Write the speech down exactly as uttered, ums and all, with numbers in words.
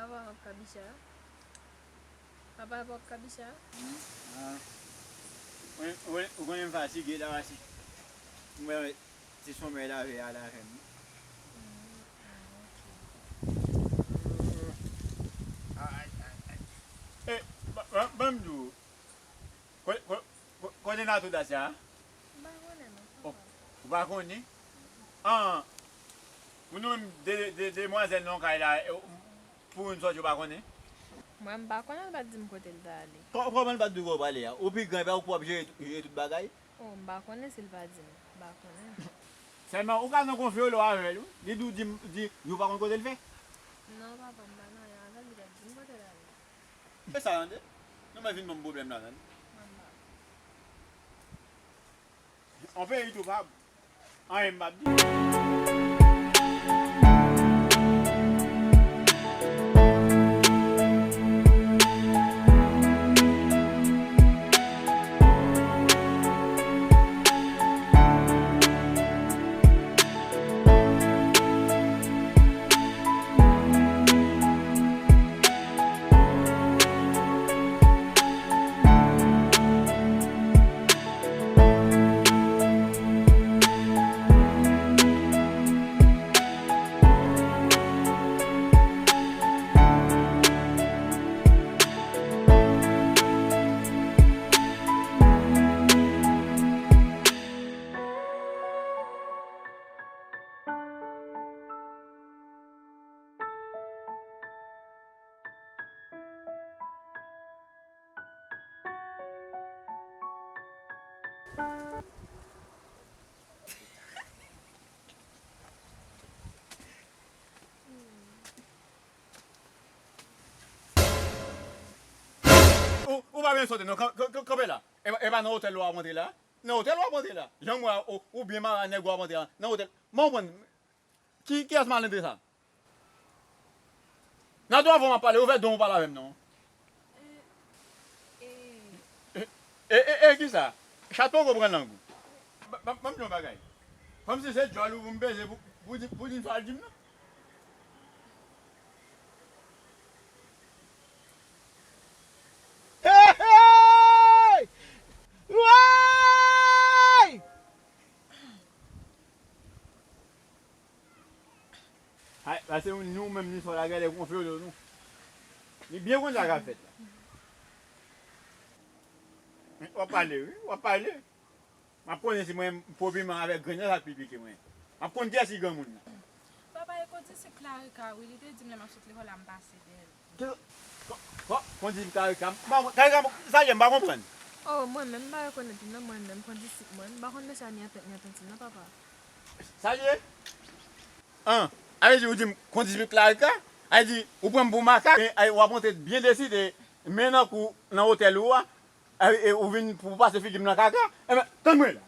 Papa, w ap kabicha? Papa, w ap kabicha? Ah. Ou, ou, ou konnen m fatige la, wè si. M wè ti sonmèy la veye ale avè m. Mm, ah, ok. Ay, ay, ay. Eh, ba, ba, ban m di w. Ko-, ko-, ko-, kote Natou Dacia a? M pa konnen non, papa. Ou pa konnen? An, pou nou menm de, de, demwazèl nan kay la, eh, pou youn sòti ou pa konnen? Mwen, m pa konnen, l pa t di m kote l t ale. Kò-, kòman l pa t di w kote w prale a? Ou pi gran, epa ou k ap jere, jere tout bagay? Oh, m pa konnen si l pa di m. M pa konnen. Sèlman, ou ka nan konfye w lè w avè l, wi. Li di w, di, di, di w pa konn kote l fè. Non, papa, m pa nan anyen avè l, li pa t di m kote l ale. Se sa, tande. Nou mèt vin ban m pwoblèm la, tande. Mwen, m pa. On peyi tou pa bon. Anyen m p ap di. Ou, ou pa byen sote non, kan-, kan-, kan-, kanpe la. E pa, e pa nan otèl ou ap antre la. Nan otèl ou ap antre la. Jan m wè ou, ou byen mare a nèg ou ap antre la. Nan otèl. Mwen konprann. Ki, kiyès malendren sa? Natou, avan m ap pale, ouvè don w pale avè m non. E, e, e, e, kisa? Chat poko pran lang ou. Ban, ban, ban m di yon bagay. Kòmsi se djòl ou pou m peze pou, pou di, pou di m sa l di m nan. Hey, hey! Woy! Ay, pase nou menm ni sò la, gade konfye w nou. Li byen konn sa k ap fèt la. W ap pale, wi, w ap pale. M ap konnen si mwen m pwopiman avèk grenn nan, sa k pi pike mwen. M ap konn kiyès ki granmoun nan. Papa, e kondisip Klarika, wi, li te di m lè m ap sot lekòl la, m pase dèyè l. Ki, ko, ko, kondisip Klarika, m pa, Klarika, sa ye, m pa konprann. Oh, mwen menm, m pa rekonèt li non, mwen menm, kondisip mwen. M pa konn mesye a ni antant, ni antant li non, papa. Sa ye? An, a vle di ou di m kondisip Klarika? A vle di ou pran m pou makak, e, e, w ap monte byen deside, men nan kou, nan otèl ou a, e, e, ou vin pou pase figi m nan kaka? Enben, tann mwen la.